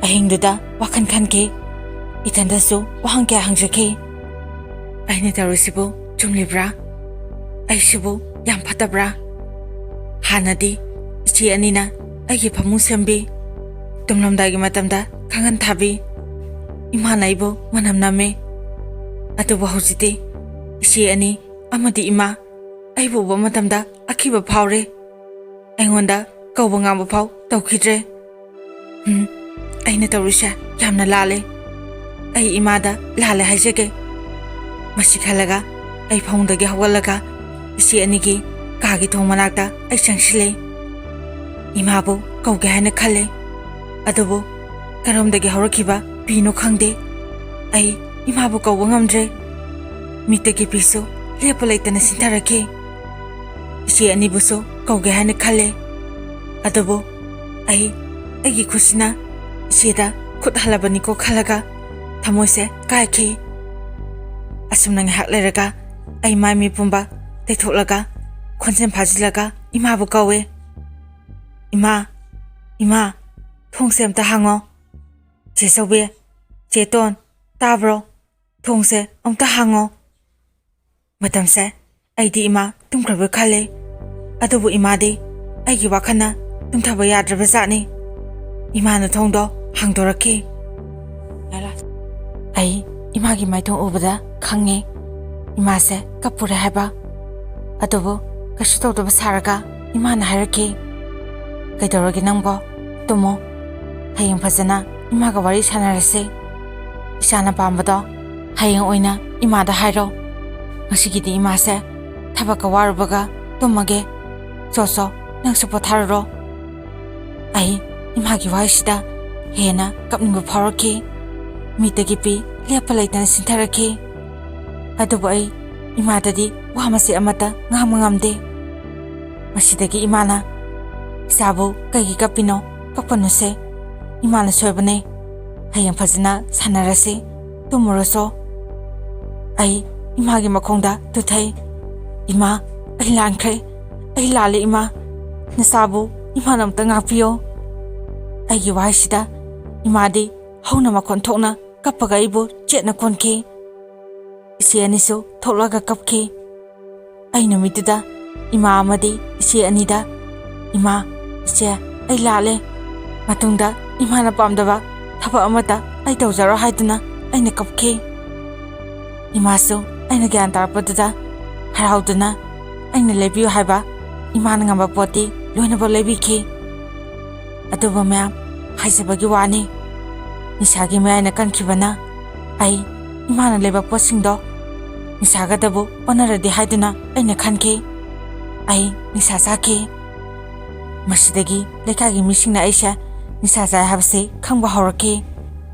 ꯑꯍꯤꯡꯗꯨꯗ ꯋꯥꯈꯜ ꯈꯟꯈꯤ, ꯏꯊꯟꯗꯁꯨ ꯋꯥꯍꯪ ꯀꯌꯥ ꯍꯪꯖꯈꯤ꯫ ꯑꯩꯅ ꯇꯧꯔꯤꯁꯤꯕꯨ ꯆꯨꯝꯂꯤꯕ꯭ꯔꯥ? ꯑꯩꯁꯤꯕꯨ ꯌꯥꯝ ꯐꯠꯇꯕ꯭ꯔꯥ? ꯍꯥꯟꯅꯗꯤ ꯏꯆꯦ ꯑꯅꯤꯅ ꯑꯩꯒꯤ ꯐꯃꯨꯡ ꯁꯦꯝꯕꯤ, ꯇꯨꯝꯂꯝꯗꯥꯏꯒꯤ ꯃꯇꯝꯗ ꯀꯥꯡꯈꯟ ꯊꯥꯕꯤ, ꯏꯃꯥꯅ ꯑꯩꯕꯨ ꯃꯅꯝ ꯅꯝꯃꯤ꯫ ꯑꯗꯨꯕꯨ ꯍꯧꯖꯤꯛꯇꯤ ꯏꯆꯦ ꯑꯅꯤ ꯑꯃꯗꯤ ꯏꯃꯥ ꯑꯩꯕꯨ ꯎꯕ ꯃꯇꯝꯗ ꯑꯀꯤꯕ ꯐꯥꯎꯔꯦ꯫ ꯑꯩꯉꯣꯟꯗ ꯀꯧꯕ ꯉꯥꯡꯕ ꯐꯥꯎ ꯇꯧꯈꯤꯗ꯭ꯔꯦ꯫ ꯎꯝ, ꯑꯩꯅ ꯇꯧꯔꯤꯁꯦ ꯌꯥꯝꯅ ꯂꯥꯜꯂꯦ꯫ ꯑꯩ ꯏꯃꯥꯗ ꯂꯥꯜꯂꯦ ꯍꯥꯏꯖꯒꯦ꯫ ꯃꯁꯤ ꯈꯜꯂꯒ ꯑꯩ ꯐꯃꯨꯡꯗꯒꯤ ꯍꯧꯒꯠꯂꯒ ꯏꯆꯦ ꯑꯅꯤꯒꯤ ꯀꯥꯒꯤ ꯊꯣꯡ ꯃꯅꯥꯛꯇ ꯑꯩ ꯆꯪꯁꯤꯜꯂꯦ꯫ ꯏꯃꯥꯕꯨ ꯀꯧꯒꯦ ꯍꯥꯏꯅ ꯈꯜꯂꯦ, ꯑꯗꯨꯕꯨ ꯀꯔꯣꯝꯗꯒꯤ ꯍꯧꯔꯛꯈꯤꯕ ꯄꯤꯅꯣ ꯈꯪꯗꯦ꯫ ꯑꯩ ꯏꯃꯥꯕꯨ ꯀꯧꯕ ꯉꯝꯗ꯭ꯔꯦ꯫ ꯃꯤꯠꯇꯒꯤ ꯄꯤꯁꯨ ꯂꯦꯞꯄ ꯂꯩꯇꯅ ꯁꯤꯟꯊꯔꯛꯈꯤ꯫ ꯏꯆꯦ ꯑꯅꯤꯕꯨꯁꯨ ꯀꯧꯒꯦ ꯍꯥꯏꯅ ꯈꯜꯂꯦ, ꯑꯗꯨꯕꯨ ꯑꯩ ꯑꯩꯒꯤ ꯈꯨꯠꯁꯤꯅ ꯏꯆꯦꯗ ꯈꯨꯠ ꯍꯜꯂꯕꯅꯤꯀꯣ ꯈꯜꯂꯒ ꯊꯃꯣꯏꯁꯦ ꯀꯥꯏꯈꯤ꯫ ꯑꯁꯨꯝꯅ ꯉꯥꯏꯍꯥꯛ ꯂꯩꯔꯒ ꯑꯩ ꯃꯥꯏ ꯃꯤꯠ ꯄꯨꯝꯕ ꯇꯩꯊꯣꯛꯂꯒ ꯈꯣꯟꯖꯦꯜ ꯐꯥꯖꯤꯜꯂꯒ ꯏꯃꯥꯕꯨ ꯀꯧꯋꯦ꯫ "ꯏꯃꯥ, ꯏꯃꯥ, ꯊꯣꯡꯁꯦ ꯑꯝꯇ ꯍꯥꯡꯉꯣ꯫ ꯆꯦ ꯆꯧꯕꯤ, ꯆꯦ ꯇꯣꯟ, ꯇꯥꯕ꯭ꯔꯣ? ꯊꯣꯡꯁꯦ ꯑꯝꯇ ꯍꯥꯡꯉꯣ꯫" ꯃꯇꯝꯁꯦ ꯑꯩꯗꯤ ꯏꯃꯥ ꯇꯨꯝꯈ꯭ꯔꯕ ꯈꯜꯂꯦ, ꯑꯗꯨꯕꯨ ꯏꯃꯥꯗꯤ ꯑꯩꯒꯤ ꯋꯥꯈꯜꯅ ꯇꯨꯝꯊꯕ ꯌꯥꯗ꯭ꯔꯕ ꯖꯥꯠꯅꯤ꯫ ꯏꯃꯥꯅ ꯊꯣꯡꯗꯣ ꯍꯥꯡꯗꯣꯔꯛꯈꯤ꯫ "ꯂꯥ, ꯂꯥ, ꯑꯩ ꯏꯃꯥꯒꯤ ꯃꯥꯏꯊꯣꯡ ꯎꯕꯗ ꯈꯪꯉꯦ, ꯏꯃꯥꯁꯦ ꯀꯞꯄꯨꯔꯦ ꯍꯥꯏꯕ꯫ ꯑꯗꯨꯕꯨ ꯀꯩꯁꯨ ꯇꯧꯗꯕ ꯁꯥꯔꯒ ꯏꯃꯥꯅ ꯍꯥꯏꯔꯛꯈꯤ, "ꯀꯩꯗꯧꯔꯒꯦ ꯅꯪꯕꯣ? ꯇꯨꯝꯃꯣ꯫ ꯍꯌꯦꯡ ꯐꯖꯅ ꯏꯃꯥꯒ ꯋꯥꯔꯤ ꯁꯥꯟꯅꯔꯁꯤ꯫ ꯏꯆꯥꯅ ꯄꯥꯝꯕꯗꯣ ꯍꯌꯦꯡ ꯑꯣꯏꯅ ꯏꯃꯥꯗ ꯍꯥꯏꯔꯣ꯫ ꯉꯁꯤꯒꯤꯗꯤ ꯏꯃꯥꯁꯦ ꯊꯕꯛꯀ ꯋꯥꯔꯨꯕꯒ ꯇꯨꯝꯃꯒꯦ꯫ ꯆꯣ ꯆꯣ, ꯅꯪꯁꯨ ꯄꯣꯊꯥꯔꯨꯔꯣ"꯫ ꯑꯩ ꯏꯃꯥꯒꯤ ꯋꯥꯍꯩꯁꯤꯗ ꯍꯦꯟꯅ ꯀꯞꯅꯤꯡꯕ ꯐꯥꯎꯔꯛꯈꯤ꯫ ꯃꯤꯠꯇꯒꯤ ꯄꯤ ꯂꯦꯞꯄ ꯂꯩꯇꯅ ꯁꯤꯟꯊꯔꯛꯈꯤ꯫ ꯑꯗꯨꯕꯨ ꯑꯩ ꯏꯃꯥꯗꯗꯤ ꯋꯥ ꯃꯆꯦꯠ ꯑꯃꯠꯇ ꯉꯥꯡꯕ ꯉꯝꯗꯦ꯫ ꯃꯁꯤꯗꯒꯤ ꯏꯃꯥꯅ, "ꯏꯆꯥꯕꯨ ꯀꯩꯒꯤ ꯀꯞꯄꯤꯅꯣ? ꯀꯞꯀꯅꯨꯁꯦ꯫ ꯏꯃꯥꯅ ꯁꯣꯏꯕꯅꯦ꯫ ꯍꯌꯦꯡ ꯐꯖꯅ ꯁꯥꯟꯅꯔꯁꯤ꯫ ꯇꯨꯝꯃꯨꯔꯣꯁꯣ"꯫ ꯑꯩ ꯏꯃꯥꯒꯤ ꯃꯈꯣꯡꯗ ꯇꯨꯊꯩ꯫ "ꯏꯃꯥ, ꯑꯩ ꯂꯥꯟꯈ꯭ꯔꯦ꯫ ꯑꯩ ꯂꯥꯜꯂꯦ ꯏꯃꯥ꯫ ꯅꯆꯥꯕꯨ ꯏꯃꯥꯅ ꯑꯃꯨꯛꯇ ꯉꯥꯛꯄꯤꯌꯣ"꯫ ꯑꯩꯒꯤ ꯋꯥꯍꯩꯁꯤꯗ ꯏꯃꯥꯗꯤ ꯍꯧꯅ ꯃꯈꯣꯟ ꯊꯣꯛꯅ ꯀꯞꯄꯒ ꯑꯩꯕꯨ ꯆꯦꯠꯅ ꯀꯣꯟꯈꯤ꯫ ꯏꯆꯦ ꯑꯅꯤꯁꯨ ꯊꯣꯛꯂꯒ ꯀꯞꯈꯤ꯫ ꯑꯩ ꯅꯨꯃꯤꯠꯇꯨꯗ ꯏꯃꯥ ꯑꯃꯗꯤ ꯏꯆꯦ ꯑꯅꯤꯗ, "ꯏꯃꯥ, ꯏꯆꯦ, ꯑꯩ ꯂꯥꯜꯂꯦ꯫ ꯃꯇꯨꯡꯗ ꯏꯃꯥꯅ ꯄꯥꯝꯗꯕ ꯊꯕꯛ ꯑꯃꯠꯇ ꯑꯩ ꯇꯧꯖꯔꯣꯏ" ꯍꯥꯏꯗꯨꯅ ꯑꯩꯅ ꯀꯞꯈꯤ꯫ ꯏꯃꯥꯁꯨ ꯑꯩꯅ ꯒ꯭ꯌꯥꯟ ꯇꯥꯔꯛꯄꯗꯨꯗ ꯍꯔꯥꯎꯗꯨꯅ ꯑꯩꯅ ꯂꯩꯕꯤꯌꯨ ꯍꯥꯏꯕ ꯏꯃꯥꯅ ꯉꯝꯕ ꯄꯣꯠꯇꯤ ꯂꯣꯏꯅꯃꯛ ꯂꯩꯕꯤꯈꯤ꯫ ꯑꯗꯨꯕꯨ ꯃꯌꯥꯝ, ꯍꯥꯏꯖꯕꯒꯤ ꯋꯥꯅꯤ, ꯅꯤꯁꯥꯒꯤ ꯃꯌꯥꯏꯅ ꯀꯟꯈꯤꯕꯅ ꯑꯩ ꯏꯃꯥꯅ ꯂꯩꯕ ꯄꯣꯠꯁꯤꯡꯗꯣ ꯅꯤꯁꯥꯒꯗꯕꯨ ꯑꯣꯟꯅꯔꯗꯤ ꯍꯥꯏꯗꯨꯅ ꯑꯩꯅ ꯈꯟꯈꯤ꯫ ꯑꯩ ꯅꯤꯁꯥ ꯆꯥꯈꯤ꯫ ꯃꯁꯤꯗꯒꯤ ꯂꯩꯀꯥꯏꯒꯤ ꯃꯤꯁꯤꯡꯅ ꯑꯩꯁꯦ ꯅꯤꯁꯥ ꯆꯥꯏ ꯍꯥꯏꯕꯁꯤ ꯈꯪꯕ ꯍꯧꯔꯛꯈꯤ꯫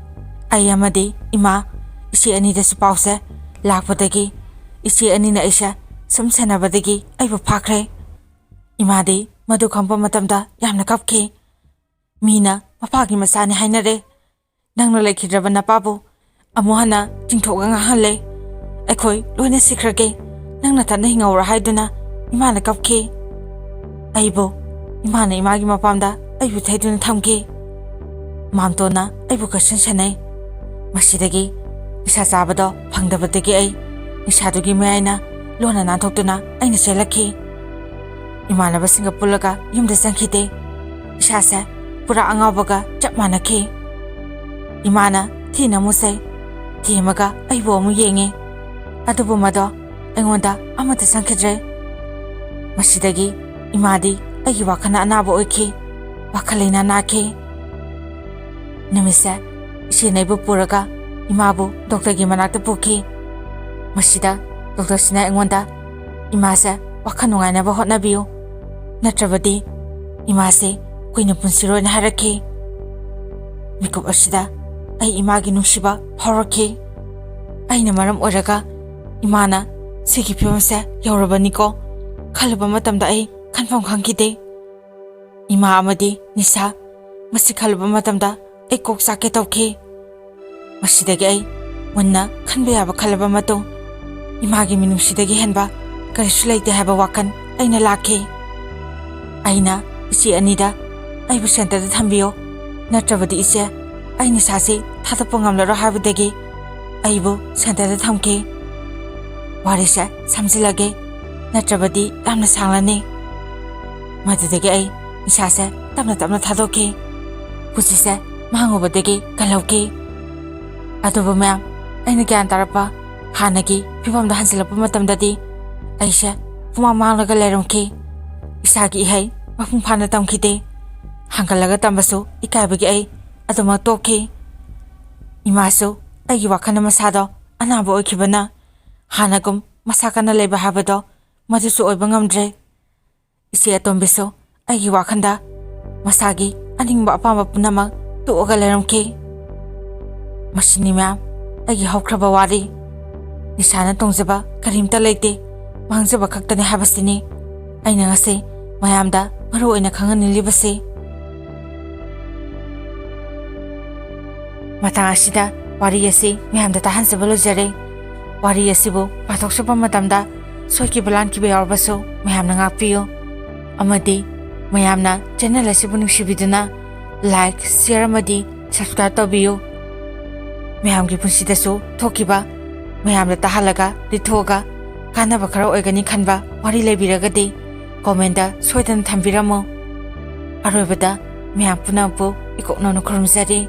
ꯑꯩ ꯑꯃꯗꯤ ꯏꯃꯥ, ꯏꯆꯦ ꯑꯅꯤꯗꯁꯨ ꯄꯥꯎꯁꯦ ꯂꯥꯛꯄꯗꯒꯤ ꯏꯆꯦ ꯑꯅꯤꯅ ꯑꯩꯁꯦ ꯁꯨꯝ ꯁꯦꯟꯅꯕꯗꯒꯤ ꯑꯩꯕꯨ ꯐꯥꯈ꯭ꯔꯦ꯫ ꯏꯃꯥꯗꯤ ꯃꯗꯨ ꯈꯪꯕ ꯃꯇꯝꯗ ꯌꯥꯝꯅ ꯀꯞꯈꯤ꯫ "ꯃꯤꯅ ꯃꯄꯥꯒꯤ ꯃꯆꯥꯅꯤ ꯍꯥꯏꯅꯔꯦ꯫ ꯅꯪꯅ ꯂꯩꯈꯤꯗ꯭ꯔꯕ ꯅꯄꯥꯕꯨ ꯑꯃꯨꯛ ꯍꯟꯅ ꯆꯤꯡꯊꯣꯛꯑꯒ ꯉꯥꯡꯍꯜꯂꯦ꯫ ꯑꯩꯈꯣꯏ ꯂꯣꯏꯅ ꯁꯤꯈ꯭ꯔꯒꯦ꯫ ꯅꯪ ꯅꯊꯟꯗ ꯍꯤꯡꯍꯧꯔꯣ" ꯍꯥꯏꯗꯨꯅ ꯏꯃꯥꯅ ꯀꯞꯈꯤ꯫ ꯑꯩꯕꯨ, ꯏꯃꯥꯅ ꯏꯃꯥꯒꯤ ꯃꯄꯥꯝꯗ ꯑꯩꯕꯨ ꯊꯩꯗꯨꯅ ꯊꯝꯈꯤ꯫ ꯃꯥꯝꯇꯣꯟꯅ ꯑꯩꯕꯨ ꯀꯣꯏꯁꯟ ꯁꯦꯟꯅꯩ꯫ ꯃꯁꯤꯗꯒꯤ ꯅꯤꯁꯥ ꯆꯥꯕꯗꯣ ꯐꯪꯗꯕꯗꯒꯤ ꯑꯩ ꯅꯤꯁꯥꯗꯨꯒꯤ ꯃꯌꯥꯏꯅ ꯂꯣꯟꯅ ꯅꯥꯟꯊꯣꯛꯇꯨꯅ ꯑꯩꯅ ꯆꯦꯜꯂꯛꯈꯤ꯫ ꯏꯃꯥꯟꯅꯕꯁꯤꯡꯒ ꯄꯨꯜꯂꯒ ꯌꯨꯝꯗ ꯆꯪꯈꯤꯗꯦ꯫ ꯏꯁꯥꯁꯦ ꯄꯨꯔꯥ ꯑꯉꯥꯎꯕꯒ ꯆꯞ ꯃꯥꯟꯅꯈꯤ꯫ ꯏꯃꯥꯅ ꯊꯤꯅ ꯑꯃꯨꯛ ꯆꯩ꯫ ꯊꯦꯝꯃꯒ ꯑꯩꯕꯨ ꯑꯃꯨꯛ ꯌꯦꯡꯉꯤ꯫ ꯑꯗꯨꯕꯨ ꯃꯗꯣ ꯑꯩꯉꯣꯟꯗ ꯑꯃꯠꯇ ꯆꯪꯈꯤꯗ꯭ꯔꯦ꯫ ꯃꯁꯤꯗꯒꯤ ꯏꯃꯥꯗꯤ ꯑꯩꯒꯤ ꯋꯥꯈꯜꯅ ꯑꯅꯥꯕ ꯑꯣꯏꯈꯤ꯫ ꯋꯥꯈꯜ ꯂꯩꯅꯥ ꯅꯥꯈꯤ꯫ ꯅꯨꯃꯤꯠꯁꯦ ꯏꯆꯦꯅ ꯑꯩꯕꯨ ꯄꯨꯔꯒ ꯏꯃꯥꯕꯨ ꯗꯣꯛꯇꯔꯒꯤ ꯃꯅꯥꯛꯇ ꯄꯨꯈꯤ꯫ ꯃꯁꯤꯗ ꯗꯣꯛꯇꯔꯁꯤꯅ ꯑꯩꯉꯣꯟꯗ ꯏꯃꯥꯁꯦ ꯋꯥꯈꯜ ꯅꯨꯡꯉꯥꯏꯅꯕ ꯍꯣꯠꯅꯕꯤꯌꯨ, ꯅꯠꯇ꯭ꯔꯕꯗꯤ ꯏꯃꯥꯁꯦ ꯀꯨꯏꯅ ꯄꯨꯟꯁꯤꯔꯣꯏꯅ ꯍꯥꯏꯔꯛꯈꯤ꯫ ꯃꯤꯀꯨꯞ ꯑꯁꯤꯗ ꯑꯩ ꯏꯃꯥꯒꯤ ꯅꯨꯡꯁꯤꯕ ꯐꯥꯎꯔꯛꯈꯤ꯫ ꯑꯩꯅ ꯃꯔꯝ ꯑꯣꯏꯔꯒ ꯏꯃꯥꯅ ꯁꯤꯒꯤ ꯐꯤꯕꯝꯁꯦ ꯌꯧꯔꯕꯅꯤꯀꯣ ꯈꯜꯂꯨꯕ ꯃꯇꯝꯗ ꯑꯩ ꯈꯟꯐꯝ ꯈꯪꯈꯤꯗꯦ꯫ ꯏꯃꯥ ꯑꯃꯗꯤ ꯅꯤꯁꯥ, ꯃꯁꯤ ꯈꯜꯂꯨꯕ ꯃꯇꯝꯗ ꯑꯩ ꯀꯣꯛ ꯆꯥꯛꯀꯦ ꯇꯧꯈꯤ꯫ ꯃꯁꯤꯗꯒꯤ ꯑꯩ ꯃꯨꯟꯅ ꯈꯟꯕ ꯌꯥꯕ ꯈꯜꯂꯕ ꯃꯇꯨꯡ, ꯏꯃꯥꯒꯤ ꯃꯤꯅꯨꯡꯁꯤꯗꯒꯤ ꯍꯦꯟꯕ ꯀꯔꯤꯁꯨ ꯂꯩꯇꯦ ꯍꯥꯏꯕ ꯋꯥꯈꯜ ꯑꯩꯅ ꯂꯥꯛꯈꯤ꯫ ꯑꯩꯅ ꯏꯆꯦ ꯑꯅꯤꯗ "ꯑꯩꯕꯨ ꯁꯦꯟꯇꯔꯗ ꯊꯝꯕꯤꯌꯣ, ꯅꯠꯇ꯭ꯔꯕꯗꯤ ꯏꯆꯦ, ꯑꯩ ꯅꯤꯁꯥꯁꯤ ꯊꯥꯗꯣꯛꯄ ꯉꯝꯂꯔꯣꯏ" ꯍꯥꯏꯕꯗꯒꯤ ꯑꯩꯕꯨ ꯁꯦꯟꯇꯔꯗ ꯊꯝꯈꯤ꯫ ꯋꯥꯔꯤꯁꯦ ꯁꯝꯖꯤꯜꯂꯒꯦ, ꯅꯠꯇ꯭ꯔꯕꯗꯤ ꯌꯥꯝꯅ ꯁꯥꯡꯂꯅꯤ꯫ ꯃꯗꯨꯗꯒꯤ ꯑꯩ ꯅꯤꯁꯥꯁꯦ ꯇꯞꯅ ꯇꯞꯅ ꯊꯥꯗꯣꯛꯈꯤ꯫ ꯄꯨꯟꯁꯤꯁꯦ ꯃꯥꯡꯉꯨꯕꯗꯒꯤ ꯀꯜꯍꯧꯈꯤ꯫ ꯑꯗꯨꯕꯨ ꯃꯌꯥꯝ, ꯑꯩꯅ ꯒ꯭ꯌꯥꯟ ꯇꯥꯔꯛꯄ, ꯍꯥꯟꯅꯒꯤ ꯐꯤꯕꯝꯗ ꯍꯟꯖꯤꯜꯂꯛꯄ ꯃꯇꯝꯗꯗꯤ ꯑꯩꯁꯦ ꯄꯨꯃꯥꯡ ꯃꯥꯡꯂꯒ ꯂꯩꯔꯝꯈꯤ꯫ ꯏꯁꯥꯒꯤ ꯏꯍꯩ ꯃꯄꯨꯡ ꯐꯥꯅ ꯇꯝꯈꯤꯗꯦ꯫ ꯍꯪꯒꯠꯂꯒ ꯇꯝꯕꯁꯨ ꯏꯀꯥꯏꯕꯒꯤ ꯑꯩ ꯑꯗꯨꯃꯛ ꯇꯣꯛꯈꯤ꯫ ꯏꯃꯥꯁꯨ ꯑꯩꯒꯤ ꯋꯥꯈꯜꯅ ꯃꯁꯥꯗꯣ ꯑꯅꯥꯕ ꯑꯣꯏꯈꯤꯕꯅ ꯍꯥꯟꯅꯒꯨꯝ ꯃꯁꯥ ꯀꯟꯅ ꯂꯩꯕ ꯍꯥꯏꯕꯗꯣ ꯃꯗꯨꯁꯨ ꯑꯣꯏꯕ ꯉꯝꯗ꯭ꯔꯦ꯫ ꯏꯆꯦ ꯑꯇꯣꯝꯕꯤꯁꯨ ꯑꯩꯒꯤ ꯋꯥꯈꯜꯗ ꯃꯁꯥꯒꯤ ꯑꯅꯤꯡꯕ ꯑꯄꯥꯝꯕ ꯄꯨꯝꯅꯃꯛ ꯇꯣꯛꯑꯒ ꯂꯩꯔꯝꯈꯤ꯫ ꯃꯁꯤꯅꯤ ꯃꯌꯥꯝ, ꯑꯩꯒꯤ ꯍꯧꯈ꯭ꯔꯕ ꯋꯥꯔꯤ꯫ ꯅꯤꯁꯥꯅ ꯇꯣꯡꯖꯕ ꯀꯔꯤꯝꯇ ꯂꯩꯇꯦ, ꯃꯥꯡꯖꯕ ꯈꯛꯇꯅꯤ ꯍꯥꯏꯕꯁꯤꯅꯤ ꯑꯩꯅ ꯉꯁꯤ ꯃꯌꯥꯝꯗ ꯃꯔꯨ ꯑꯣꯏꯅ ꯈꯪꯍꯟꯅꯤꯡꯂꯤꯕꯁꯤ꯫ ꯃꯇꯥꯡ ꯑꯁꯤꯗ ꯋꯥꯔꯤ ꯑꯁꯤ ꯃꯌꯥꯝꯗ ꯇꯥꯍꯟꯖꯕ ꯂꯣꯏꯖꯔꯦ꯫ ꯋꯥꯔꯤ ꯑꯁꯤꯕꯨ ꯄꯥꯊꯣꯛꯆꯕ ꯃꯇꯝꯗ ꯁꯣꯏꯈꯤꯕ ꯂꯥꯟꯈꯤꯕ ꯌꯥꯎꯔꯕꯁꯨ ꯃꯌꯥꯝꯅ ꯉꯥꯛꯄꯤꯌꯨ, ꯑꯃꯗꯤ ꯃꯌꯥꯝꯅ ꯆꯦꯅꯦꯜ ꯑꯁꯤꯕꯨ ꯅꯨꯡꯁꯤꯕꯤꯗꯨꯅ ꯂꯥꯏꯛ, ꯁꯤꯌꯔ ꯑꯃꯗꯤ ꯁꯕꯁꯀ꯭ꯔꯥꯏꯕ ꯇꯧꯕꯤꯌꯨ꯫ ꯃꯌꯥꯝꯒꯤ ꯄꯨꯟꯁꯤꯗꯁꯨ ꯊꯣꯛꯈꯤꯕ, ꯃꯌꯥꯝꯗ ꯇꯥꯍꯜꯂꯒ ꯂꯤꯊꯣꯛꯑꯒ ꯀꯥꯟꯅꯕ ꯈꯔ ꯑꯣꯏꯒꯅꯤ ꯈꯟꯕ ꯋꯥꯔꯤ ꯂꯩꯕꯤꯔꯒꯗꯤ ꯀꯣꯃꯦꯟꯗ ꯁꯣꯏꯗꯅ ꯊꯝꯕꯤꯔꯝꯃꯨ꯫ ꯑꯔꯣꯏꯕꯗ ꯃꯌꯥꯝ ꯄꯨꯝꯅꯃꯛꯄꯨ ꯏꯀꯣꯛ ꯅꯧꯅ ꯈꯨꯔꯨꯝꯖꯔꯤ꯫